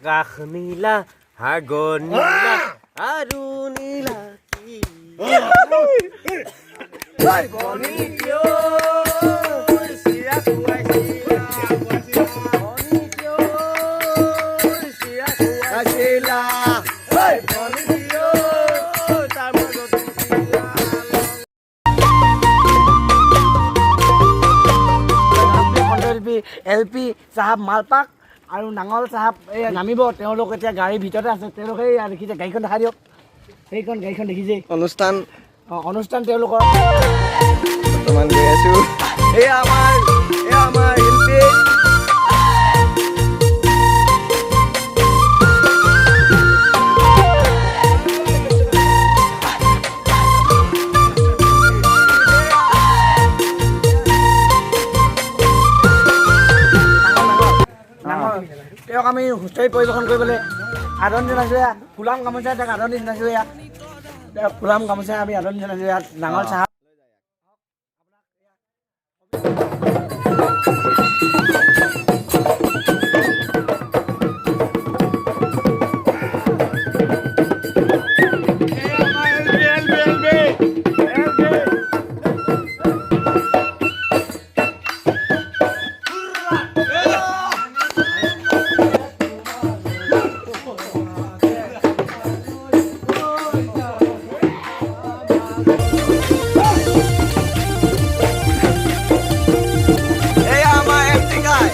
আকাশ নীলা, সাগৰ নীলা আৰু নীলা কি। চিৰা খুৱাইছিলা, বনি কিয় চিৰা খুৱাইছিলা, বনি কিয় তাৰ মাজত দিছিলা। কণ্ঠশিল্পী এল পি চাহাব মালপাক আৰু নাঙল চাহাব এই নামিব। তেওঁলোক এতিয়া গাড়ীৰ ভিতৰতে আছে। তেওঁলোকে এই দেখিছে, গাড়ীখন দেখাই দিয়ক, সেইখন গাড়ীখন দেখিছে। অনুষ্ঠান। অঁ, অনুষ্ঠান তেওঁলোকৰ। বৰ্তমান গৈ আছো। এয়া আমাৰ শিল্পী। নাঙল তেওঁক আমি হুঁচৰি পৰিৱেশন কৰিবলৈ আদৰণি জনাইছোঁ। এয়া ফুলাম গামোচা তেওঁক আদৰণি জনাইছোঁ। এয়া তেওঁক ফুলাম গামোচা আমি আদৰণি জনাইছোঁ। ইয়াত নাঙল চাহাব। এয়া আমাৰ এম টি গাই।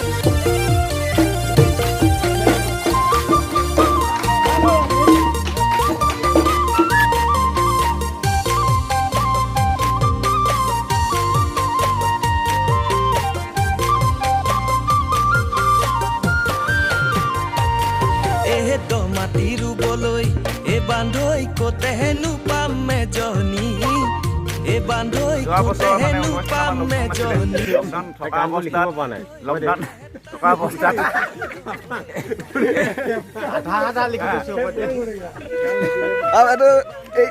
এ মাটি ৰুবলৈ এ বান্ধৈ ক'তেহেনো পাম এজনী, এ বান্ধৈ যোৱা বছৰ মানে ক'তেহেনো অনুষ্ঠান পাম আমাৰ লকডাউন আছিলে। এজনী। লকডাউন থকা অৱস্থাত, লকডাউন থকা অৱস্থাত আধা আধা লিখি থৈছোঁ। আৰু এইটো এই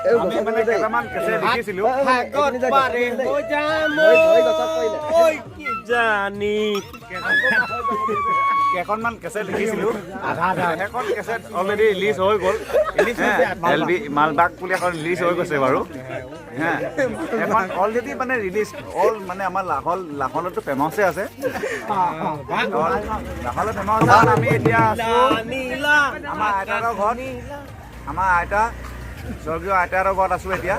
এই আমি গছত মানে পৰিলে। কেইটামান কেছে লিখিছিলো। ভাগত পাৰে হৈ যাম। ভৰি গছত পৰিলে। ঐ কি জানি। কেইখনমান কেছেট লিখিছিলো। আধা আধা। সেইখন কেছেট অলৰেডি ৰিলিজ হৈ গ'ল। এল বি মালবাগ বুলি এখন ৰিলিজ হৈ গৈছে বাৰু। হে, এখন অলৰেডি মানে ৰিলিজ অল মানে আমাৰ লাহল, লাহলতো ফেমাছে আছে, লাহলত ফেমাছ। আমি এতিয়া আছো নীলা। আমাৰ আইতাহঁতৰ ঘৰত, আমাৰ আইতা, স্বৰ্গীয় আইতাহঁতৰ ঘৰত আছো এতিয়া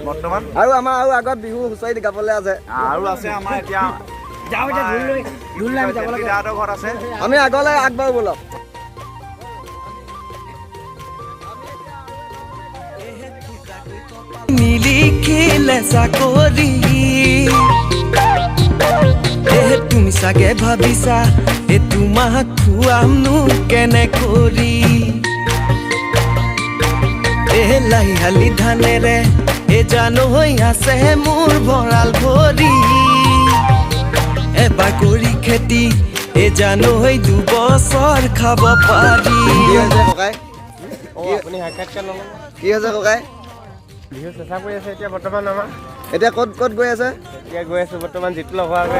বৰ্তমান। আৰু আমাৰ আৰু আগত বিহু হুঁচৰি গাবলৈ আছে। আৰু আছে আমাৰ এতিয়া যাওঁ এতিয়া ঢোল লৈ, ঢোল লৈ আমি যাব লাগে। দাদাহঁতৰ ঘৰত আছে। আমি আগলৈ আগবাঢ়ো ব'লক। নিলিখিলে চাকৰি, এ তুমি চাগে ভাবিছা এ তোমাক খুৱামনো কেনে কৰি, এ লাহি ধানেৰে এ জানো হৈ আছে মোৰ ভঁৰাল ভৰি, এবাৰ কৰি খেতি এ জানো হৈ 2 বছৰ খাব পাৰি। কি হৈছে ককাই? আপুনি সাক্ষাৎকাৰ নল'ব? কি হৈছে ককাই? বিহু চেঁচা পৰি আছে এতিয়া বৰ্তমান আমাৰ। এতিয়া ক'ত ক'ত গৈ আছে? এতিয়া গৈ আছো বৰ্তমান জিতু লগোৱা আগে।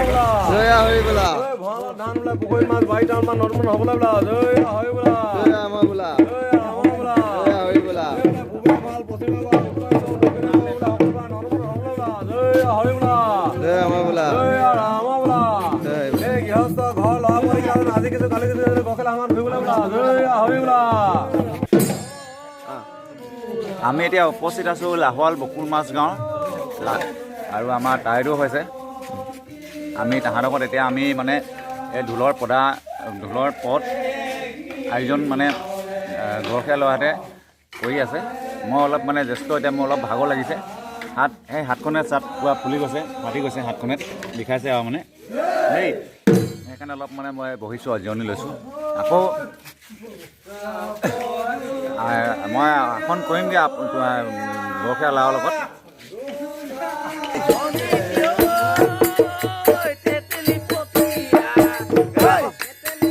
জয় হৰি বোলা। ভঁৰালত ধান বোলে, পুখুৰীত মাছ, বাৰীত মান নদমান হ'বলৈ বোলা, জয় হৰি বোলা। জয় ৰাম বোলা। জয় ৰাম বোলা। জয় হৰি বোলা। পূবে ভাল, পশ্চিমে ভাল, উত্তৰে ভাল, দক্ষিণে ভাল বোলা, সকলোৰে নদমান হ'বলৈ বোলা, জয় হৰি বোলা। জয় ৰাম বোলা। জয় ৰাম বোলা। জয়। এই গৃহস্থ ঘৰ ল'ৰা পোৱালি কাৰণে আজি কিছু কালি কিছু গখেলা সমান ধুবলৈ বোলা, জয় হৰি বোলা। আমি এতিয়া উপস্থিত আছোঁ লাহোৱাল বকুল মাছ গাঁও আৰু আমাৰ টাইৰো হৈছে। আমি তাহাঁতৰ ঘৰত এতিয়া আমি মানে এই ঢোলৰ পদা, ঢোলৰ পদ আয়োজন মানে গৰখীয়া ল'ৰাহঁতে কৰি আছে। মই অলপ মানে জ্যেষ্ঠ, এতিয়া মোৰ অলপ ভাগৰ লাগিছে। হাত, সেই হাতখনে চাট পূৰা ফুলি গৈছে, ফাটি গৈছে, হাতখনে বিষাইছে আৰু মানে দেই, সেইকাৰণে অলপ মানে মই বহিছোঁ আৰু জিৰণি লৈছোঁ। আকৌ মই আসন কৰিমগৈ গৰখীয়া ল'ৰাৰ লগত।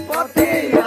পতিয়া।